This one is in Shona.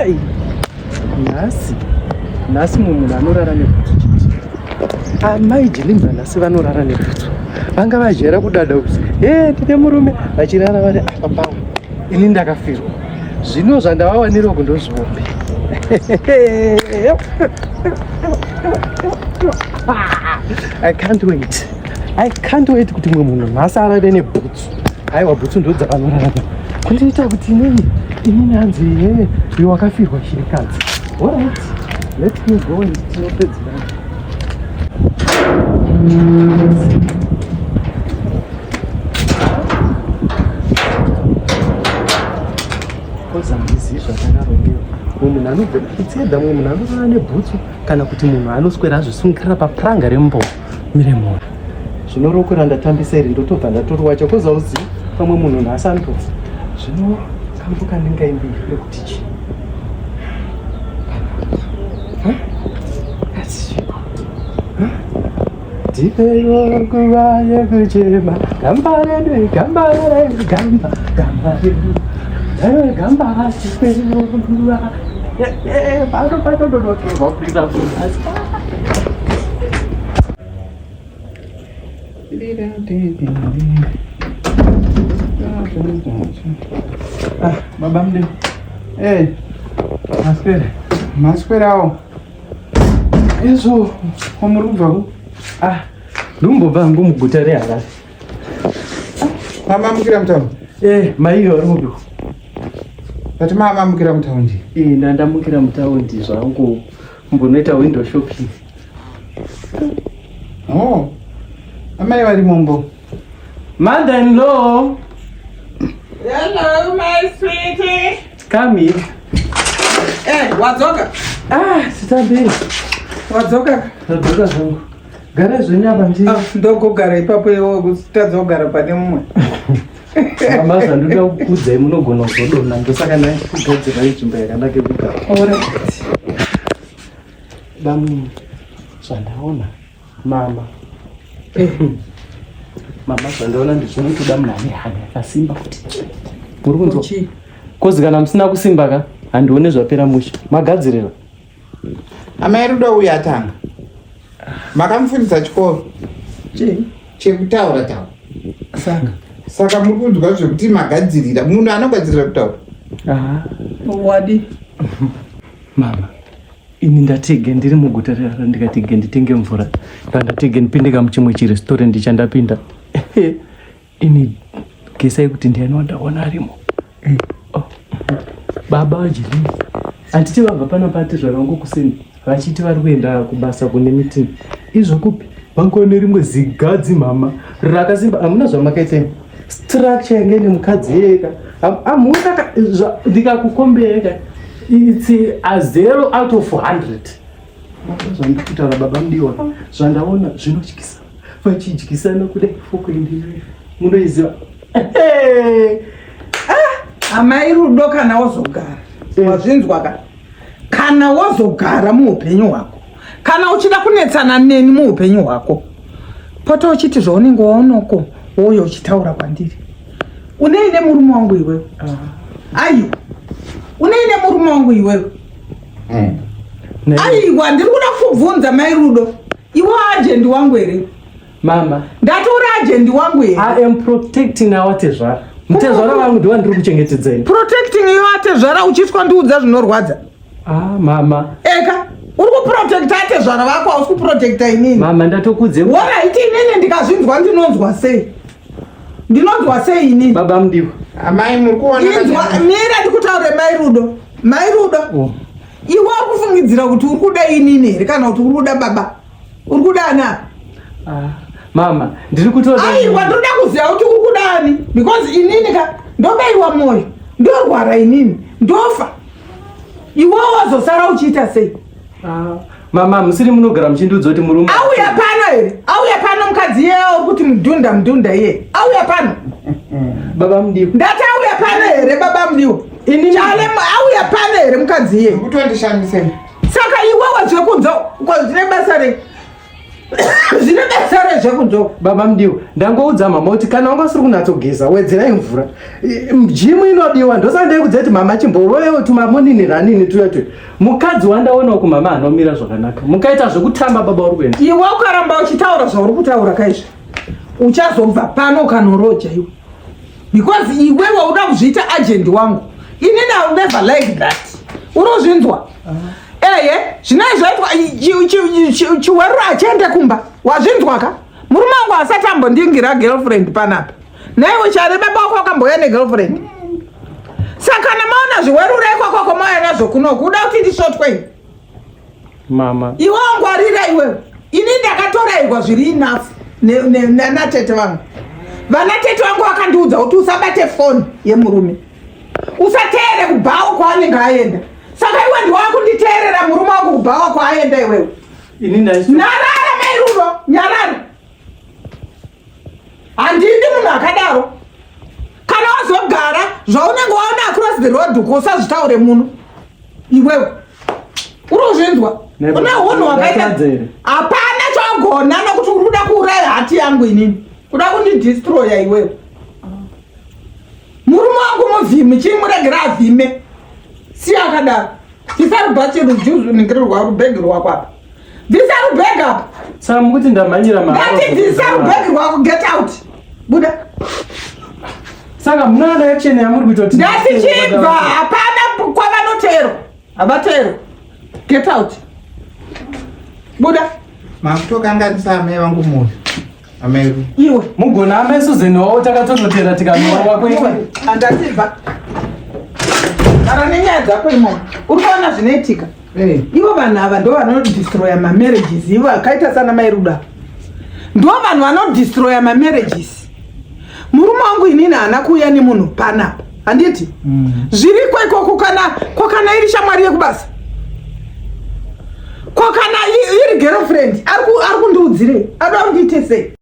Hey! Nhasi nhasi mumwe munhu anorara nebhutsu chete. Amai Jilimba nhasi vanorara nebhutsu. Vanga vajaira kudada kuti hey, ndine murume vachirara vari apa pangu. Ini ndakafirwa. Zvino zvandavawanira uku ndozvihombe. I can't wait. I can't wait kuti mumwe munhu nhasi arare nebhutsu. Aiwa bhutsu ndodzavanorara. Kundiita kuti inini inini hanzi ye iwe wakafirwa shirikadzi. Alright. Let me go and tinopedzerana. Koza handizivi zvandakarongewa. Mumwe munhu anogona kutseda, mumwe munhu anorara nebhutsu kana kuti munhu anoswera azvisungirira papuranga remumbovo mire munhu. Zvino roko randatambisa iri ndotobva ndatoriwacha koza uzivi pamwe munhu nhasi anotofa. Zvino kambo kandingaimbi rekuti chii? Huh? That's huh? Tipeiwo nguva yekuchema gamba redu gamba redu gamba gamba redu eh, gamba tipeiwo nguva eh, eh, pano panododokerwa kuita kunhasi. Ah, baba mdini. Eh, Maswera. Maswerawo. Izvo kwamuri kubva ku? Ah, ndombobva hangu muguta reHarare. Mamamukira mutaundi? Eh, mai vari kupi? Vati mamamukira mutaundi? Eh, ndandamukira mutaundi zvangu. Mbonoita window shopping. Oh. Amai vari mumbo. Mother in law. Hello, my sweetie. Come here. Eh, wadzoka? Ah, sitambiri. Wadzoka? Ndadzoka zvangu. Gara zvenyu apa ndi. Ah, ndogogara ipapo iwe kutadza kugara pane mumwe. Mama zvandoda kukuudzai munogona kuzodonha ndosaka ndachikugadzirai nzvimbo yakanaka yekugara. Alright. Bamunini, zvandaona mama mama zvandaona ndizvinotoda munhu ane hana yakasimba kuti muri kunzwa kozi kana musina kusimba ka handione zvapera mushe magadzirira amai rudo uyo atanga makamufundisa chikoro chii chekutaura taura saka saka muri kunzwa zvekuti magadzirira munhu anogadzirira kutaura wadi mama ini ndatege ndiri muguta rerara ndikatege nditenge mvura ndandatege ndipinde kamuchimwe chirestaurant chandapinda ini gesai kuti ndiani wandaona arimo eh, oh. Baba vaJilini handiti vabva panapa atezvara vangu kuseni vachiti vari kuenda kubasa kune meeting izvo kupi vangova nerimwe zigadzi mama rakasimba hamuna zvamakaita imi structure yange ine mukadzi yeka hamuna ndikakukombeka it's a zero out of 100 zvandiri kutaura baba mudiwa zvandaona zvinotyisa vachidyisana kudai foko indiri munoiziva ah, amai rudo kana wozogara eh. wazvinzwa ka kana wozogara muupenyu hwako kana uchida kunetsana neni muupenyu hwako pota uchiti zvaunenge waonoko wouya uchitaura kwandiri unei nemurume wangu iwewe ah. aiwa unei nemurume wangu iwewe mm. aiwa ndiri kuda kubvunza mai rudo iwe ajendi wangu here Mama. Ndatora agent wangu here. I am protecting our tezvara. Mutezvara vangu ndiwa ndiri kuchengetedza ini. Protecting you atezvara uchiswa ndiudza zvinorwadza. Ah mama. Eka uri kuprotecta atezvara vako hausi kuprotecta inini. Mama ndatokudze. Woraiti inini ndikazvinzwa ndinonzwa sei? Ndinonzwa sei inini? Baba mudiwa. Amai muri kuona. Inzwa mira ndikutaure mai Rudo. Mai Rudo. Oh. Iwe uri kufungidzira kuti uri kuda inini here kana kuti uri kuda baba? Uri kuda ana? Ah, mama, ndiri kutoda. Aiwa, ndoda kuziva kuti uri kuda ani because inini ka ndobaiwa moyo, ndorwara inini, ndofa. Iwe wazosara uchiita sei? Ah, mama, musiri munogara muchindiudza kuti murume auya pano here? Auya pano mukadzi iye uri kuti mudhunda mudhunda iye. Auya pano. Baba mudiwa. Ndati auya pano here baba mudiwa? Inini Chale auya pano here mukadzi iye? Kutondishamisei. Saka iwewe zvekunza zvine basa rei? Zvine basa rezvekunzoko. Baba Mudiwa, ndangoudza mama kuti kana wanga usiri kunatsogeza wedzerai mvura. Jimu inodiwa ndosaka ndaikudza kuti mama chimboroyewo tumamonini ranini tuya tuya. Mukadzi wandaona uku mama anomira zvakanaka. Mukaita zvekutamba baba uri kuenda. Iwe ukaramba uchitaura zvauri kutaura kaizvi uchazobva pano ukanoroja iwe. Because iwe wauda kuzviita agent wangu. Inini I will never like that. Urozvinzwa? Eye, zvinai zvaitwa chiweruro achiende kumba. Wazvinzwa ka? Murume wangu asati ambondingira girlfriend panapa. Naiwe chare baba wako wakambouya negirlfriend. Saka kana maona zviweruro ikoko mauya nazvo kunoku uda kuti ndisvotwe ini? Mama. Iwe wangwarira iwewe. Ini ndakatorairwa zviri enough natete vangu. Vana tete vangu vakandiudza kuti usabate foni yemurume. Usateere kubhawa kwaanenge aenda. Saka iwe ndiwe wakunditeerera murume wangu kubhawa kwaaenda iwewe. Ini ndaisu. Nyarara mai Rudo, nyarara. Handidi munhu akadaro. Kana wazogara zvaunenge waona across the road uko usazvitaure muno. Iwewe. Uri kuzvinzwa? Une hunhu hwakaita. Hapana chogona nokuti uri kuda kuuraya hati yangu inini. Kuda kundidestroya iwewe. Murume wangu muvhimi, chimuregera avhime. Siya akadaro. Bvisa rubhachi rujuzuningiri rwa rubhegi rwako apa. Bvisa rubhegi apa. Saka mukuti ndamhanyira mahara. Ndati bvisa rubhegi rwako, get out. Buda. Saka munoona action yamuri kuita kuti Ndati chibva, hapana kwavanoteerwa. Havateerwa. Get out. Buda. Makutokanganisa amai vangu moyo. Amai. Iwe. Mugona amai Susan wavo takatonotera tikanorowa kwewe. Andachibva. Gara nenyaya dzako imomo. Uri kuona zvinoitika? Eh. Ivo vanhu ava ndo vanodestroya mamarriages. Ivo akaita sana mai Ruda. Ndo vanhu vanodestroya mamarriages. Murume wangu inini haana kuuya nemunhu panapa. Handiti? Zviriko ikoko kana ko kana iri shamwari yekubasa. Ko kana iri girlfriend ari kundiudzirei? Ada kundiite sei?